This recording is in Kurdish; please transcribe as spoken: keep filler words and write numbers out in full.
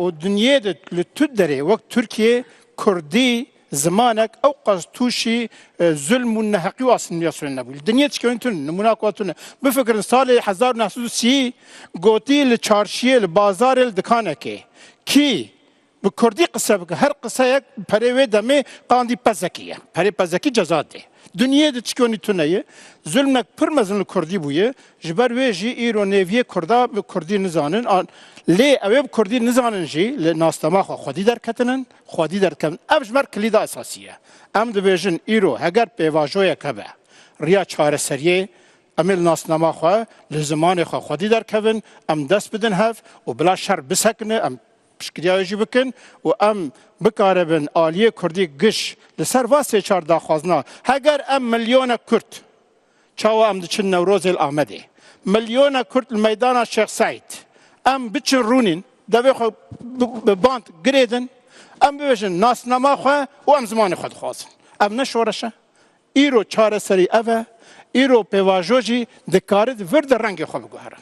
û dinyê de li tu derê wek Tirkiye kurdî zimanek ew qas tûşî, e, zulm û neheqî û asîmîlasyonê nebû. Li dinyê tiştê tune, nimûna ku tune. Bifikirin, salê hezar û neh sed û sî gotî li çarşiyê, li bazarê, li dikanekê kî bi kurdî qise bike, her qiseyek perê wê demê qandî pezekî ye. Perê pezekî ceza dê. Dinyê de tiştê tune ye. Zulmek pir mezin li kurdî bûye. Ji ber wê jî îro nêviyê kurda bi kurdî nizanin. An, lê ew ê bi kurdî nizanin jî li nasnama xwe xwedî derketinin, xwedî derkevin. Ev ji me re kilîda esasî ye. Em dibêjin îro heger pêvajoyek hebe, riya çareseriyê, em ê li nasnama xwe, li zimanê xwe xwedî derkevin, em dest bidin hev û bila şer bisekine, em piştgiriya wê jî bikin û em bikaribin aliyê kurdî giş li ser va sê çar daxwazina. Heger em milyonek kurd, çawa em diçin Newrozê li Amedê, milyonek kurd li meydana Şêx Seîd, em biçin rûnîn, devê xwe bi, bi band girêdin, em bibêjin nasnama xwe û em zimanê xwe dixwazin. Ev ne şoreş e? Îro çareserî ev e, îro pêvajo jî dikare di vir de rengê xwe biguhere.